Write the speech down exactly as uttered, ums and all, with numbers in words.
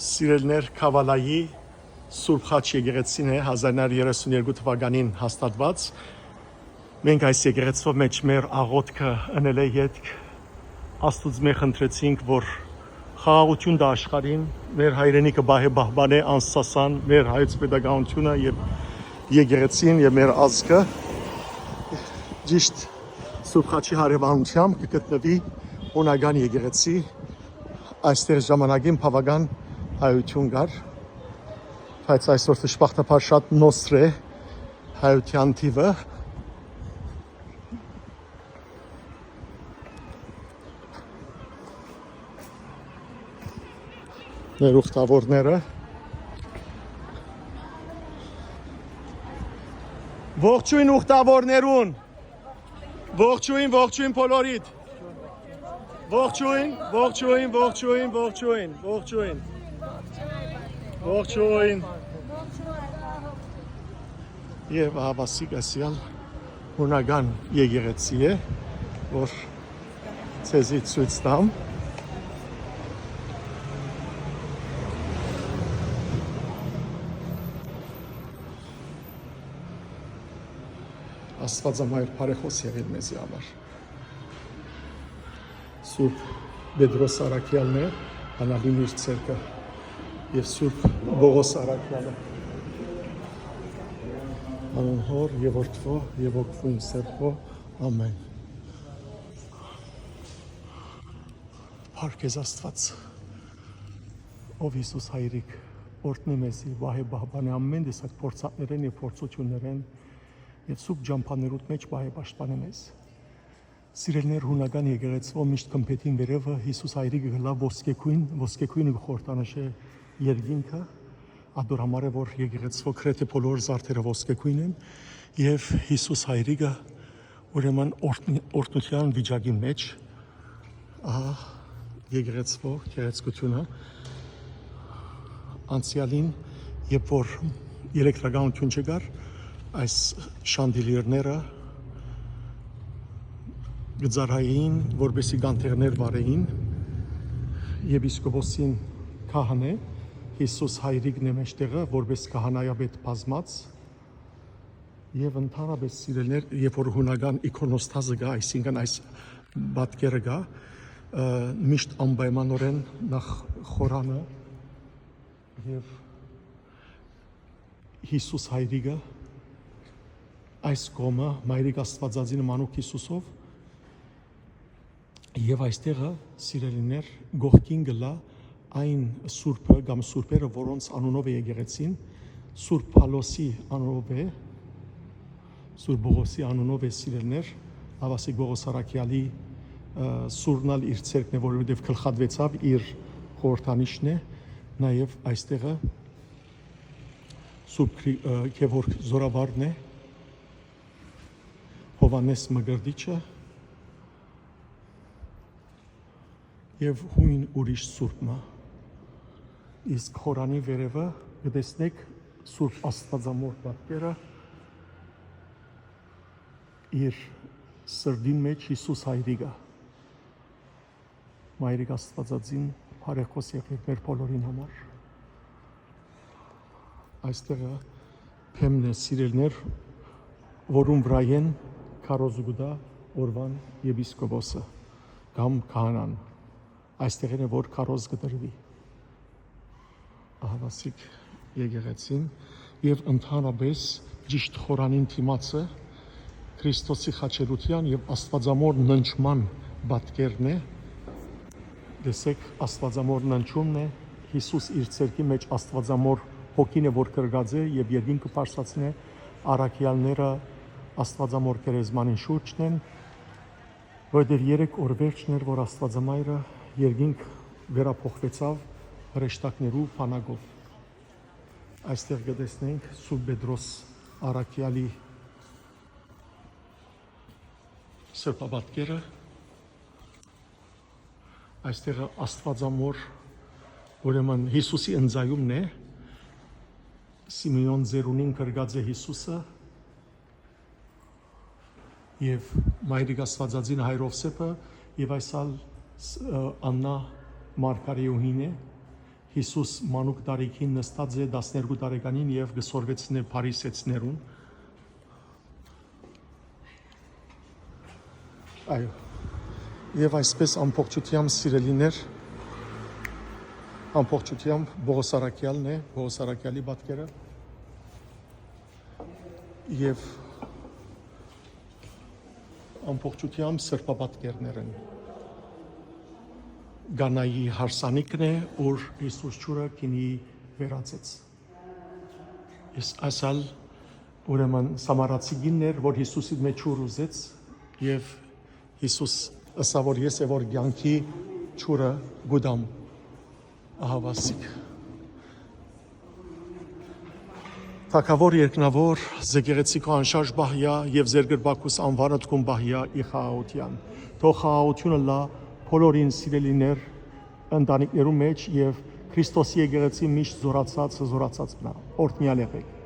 Սիրելիներ, Քավալայի Սուրբ Խաչ եկեղեցին է հազար նոր երեսուն երկու թվականին հաստատուած։ Մենք այս եկեղեցւոյ մէջ մեր աղօթքը ընելէ ետք Աստուծմէ խնդրեցինք, որ խաղաղութիւն տայ աշխարհին, մեր հայրենիքը պահէ պահպանէ անսասան մեր հայոց պետականութիւնը եւ եկեղեցին եւ մեր ազգը։ Ճիշտ Սուրբ Խաչի հարեւանութեամբ կը գտնուի հունական եկեղեցի։ Այստեղ ժամանակին բաւական հայութիւն կար, բայց այսօր դժբախտաբար շատ նոսր է հայութեան թիւը։ Մեր ուխտավորները։ Ողջոյն ուխտավորներուն։ Ողջոյն, ողջոյն բոլորիդ։ Ողջոյն, ողջոյն, ողջոյն, ողջոյն, ողջոյն։ Ողջոյն։ Եւ ահավասիկ ասիալ հունական եկեղեցի է, որ ձեզի ցոյց տամ։ Աստուածամայր բարեխօս եղիր մեզի համար։ Սուրբ Պետրոս Առաքեալն է, անալին իր ցերկը, եւ Սուրբ Պողոս Առաքեալը, անուն Հօր եւ Որդւոյ եւ Հոգւոյն Սրբոյ, ամէն։ Փառք քեզ Աստուած, ով Յիսուս Հայրիկ, օրհնէ մեզի, պահէ պահպանէ ամէն տեսակ փորձանքներէն եւ փորձութիւններէն, եւ սուրբ ճամբաներուդ մէջ պահէ պաշտպանէ մեզ։ Սիրելիներ, հունական եկեղեցւոյ միշտ գմբեթին վերեւը Յիսուս Հայրիկը կը լայ ոսկեգոյն, ոսկեգոյնը կը խորհրդանշէ երկինքը, ատոր համար է, որ եկեղեցւոյ գրեթէ բոլոր զարդերը ոսկեգոյն են, եւ Յիսուս Հայրիկը, ուրեմն, օրհնի-, օրհնութեան վիճակի մէջ, ահա, եկեղեցւոյ գեղեցկութիւնը, անցեալին, երբ որ էլեկտրականութիւն չկար, այս շանդիլիերները կը ծառայէին, որպեսզի կանթեղներ վառէին, եպիսկոպոսին քահանէ, Յիսուս Հայրիկն է մէջտեղը, որպես քահանայապետ բազմած, եւ ընդհանրապես, սիրելիներ, երբ որ հունական իքոնոստազը կայ, այսինքն այս պատկերը կայ, ը, միշտ անպայմանօրէն նախ խորանը եւ Յիսուս Հայրիկը այս կողմը, Մայրիկ Աստուածածինը մանուկ Յիսուսով, եւ այստեղը, սիրելիներ, կողքին կը լայ այն սուրբը կամ սուրբերը, որոնց անունով է եկեղեցին, Սուրբ Փալոսի անունով է, Սուրբ Պողոսի անունով է, սիրելիներ, Աղասի Պողոս Առաքեալի, ը, սուրնալ իր ցերկն է, որովհետեւ գլխատուեցաւ, իր խորհրդանիշն է, նաեւ այստեղը Սուրբ Գրի-, ը, Գևորգ Զորավարն է, Յովհաննէս Մկրտիչը, եւ հոյն ուրիշ սուրբ մը։ Իսկ խորանի վերեւը կը տեսնէք Սուրբ Աստուածամոր պատկերը, իր սրտին մէջ Յիսուս Հայրիկը։ Մայրիկ Աստուածածին բարեխօս եղիր մեր բոլորին համար։ Այստեղը բեմն է, սիրելիներ, որուն վրայէն քարոզը կու տայ օրուան եպիսկոպոսը կամ քահանան։ Այստեղէն է, որ քարոզ կը տրուի։ Ահավասիկ եկեղեցին եւ ընդհանրապես ճիշտ խորանին դիմացը Քրիստոսի խաչելութեան եւ Աստուածամոր ննջման պատկերն է։ Տեսեք, Աստուածամոր ննջումն է, Յիսուս իր ցերկի մէջ Աստուածամոր հոգին է, որ կրկած է եւ երկինքը բարձրացնէ, առաքեալները Աստուածամոր գերեզմանին շուրջն են, որովհետեւ երեք օր վերջն էր, որ Աստուածամայրը երկինք վերափոխուեցաւ հրեշտակներու բանակով։ Այստեղ կը տեսնենք Սուրբ Պետրոս առաքեալի սրբապատկերը, այստեղը Աստուածամոր, ուրեմն Յիսուսի ընծայումն է, Սիմէոն Զերունին կրկած է Յիսուսը, եւ Մայրիկ Աստուածածին Հայր Ովսեփը, եւ այս ալ ս-, ը, Աննա Մարգարեուհին է, Յիսուս մանուկ տարիքին նստած է տասներկու տարեկանին եւ կը սորվեցնէ փարիսեցիներուն։ Այո։ Եւ այսպես ամբողջությամբ, սիրելիներ, ամբողջությամբ Պողոս Առաքեալն է, Պողոս Առաքեալի պատկերը։ Եւ ամբողջությամբ սրբապատկերներ են։ Կանայի հարսանիքն է, ուր Յիսուս ջուրը գինի վերածեց։ Ես ասալ, ուրեմն, սամարացի կինն էր, որ Յիսուսի մեջ ջուր ուզեց, եւ Յիսուս ըսաւ, որ ես է, որ կյանքի ջուրը կու տամ։ Ահավասիկ։ Թագաւոր երկնաւոր, զեկեղեցի քո անշարժ պահյա եւ զերկրպակուս անվանդ կուն պահյա ի խաղաղութեան։ Թող խաղաղութիւնը լա բոլորին, սիրելիներ, ընտանիքներու մեջ եւ Քրիստոսի եկեղեցի միշտ զորացած, զորացած մնայ։ Օրհնեալ եղէք։